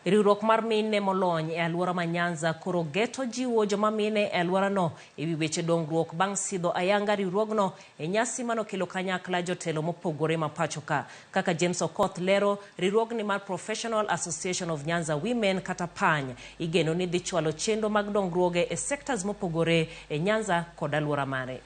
Riwruok mar mine molony e alwora ma Nyanza koro geto jiwo joma mine e alworano e wi weche dongruok bang' sidho ayanga riwruogno e nyasi manokelo kanyakla jotelo mopogore ma pacho ka. Kaka James Okoth lero, riwruogni mar Professional Association of Nyanza Women kata PANY igeno ni dhi chwalo chenro mag dongruoge e sectors mopogore e Nyanza kod alwora mare.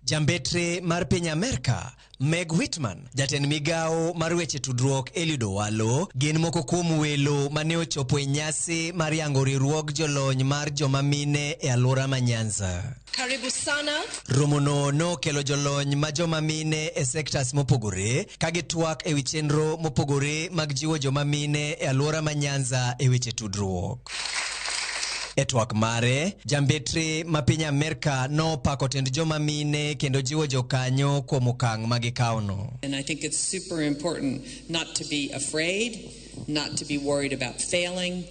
Jambetre mar piny Amerka, Meg Whitman, jatend migawo mar weche tudruok Eliud Owalo, gin moko kuom welo mane ochopo e nyasi mar yango riwruog jolony mar joma mine e alwora ma Nyanza. Karibu sana. Romono nokelo jolony ma joma mine e sectors mopogore ka gitwak e wi chenro mopogore mag jiwo joma mine e alwora ma Nyanza e weche tudruok. E twak mare, jambetre ma piny Amerka nopako tend joma mine kendo jiwo jokanyo kuom okang' ma gikawono. And I think it's super important not to be afraid, not to be worried about failing.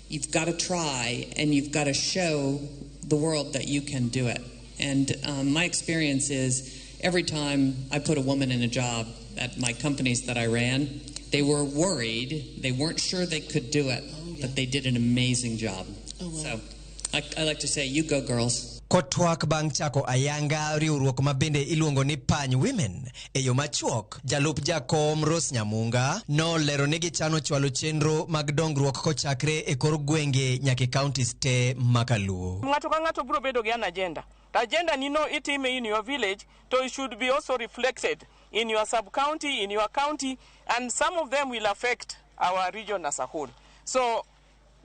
You've got to try and you've got to show the world that you can do it. And my experience is every time I put a woman in a job at my companies that I ran, they were worried. They weren't sure they could do it, but they did an amazing job. So I like to say, you go, girls. Kotwak bang' chako ayanga riwruok ma bende iluongo ni Pany Women e yo machuok, jalup jakom Rose Nyamunga nolero ni gichano chwalo chenro mag dongruok kochakre e kor gwenge nyaka e counties te makaluo. Ng'ato ka ng'ato biro bedo gi an agenda. To agenda ni no itime in your village, to it should be also reflected in your sub-county, in your county, and some of them will affect our region as a whole. So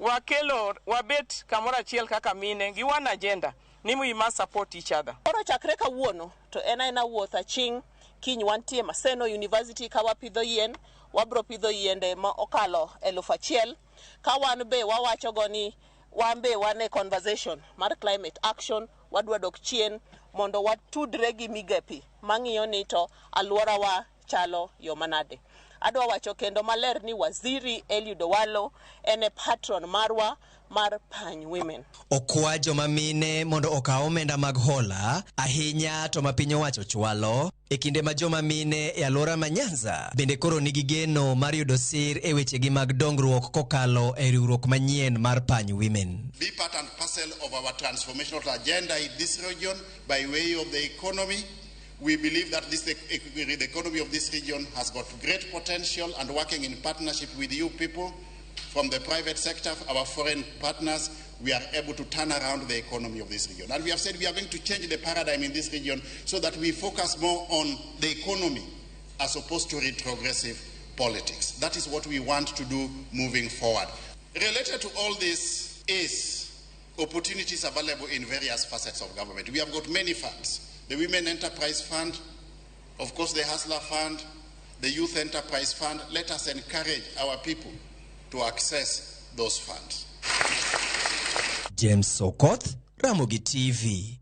wakelo wabet kamoro achiel kaka mine gi one agenda ni we must support each other. Koro chakre kawuono to en aena wuoth aching' kiny wantie Maseno University ka wapidho yien, wabro pidho yiende ma okalo 1000 ka wan be wawacho go ni wan be wan e conversation mar climate action, wadwa dok chien mondo watudre gi migepe mang'iyo ni to alworawa chalo yo manade. Adwa wacho kendo maler ni Waziri Eliud Owalo en e patron marwa mar Pany Women. Okwa joma mine mondo okaw omenda mag hola, ahinya to ma piny owacho chwalo, e kinde ma joma mine e alwora ma Nyanza bende koro nigi geno mar yudo sir e wechegi mag dongruok kokalo e riwruok manyien mar Pany Women. Be part and parcel of our transformational agenda in this region by way of the economy. We believe that the economy of this region has got great potential, and working in partnership with you people from the private sector, our foreign partners, we are able to turn around the economy of this region. And we have said we are going to change the paradigm in this region so that we focus more on the economy as opposed to retrogressive politics. That is what we want to do moving forward. Related to all this is opportunities available in various facets of government. We have got many funds. The Women Enterprise Fund, of course the Hustler Fund, the Youth Enterprise Fund. Let us encourage our people to access those funds. James Okoth, Ramogi TV.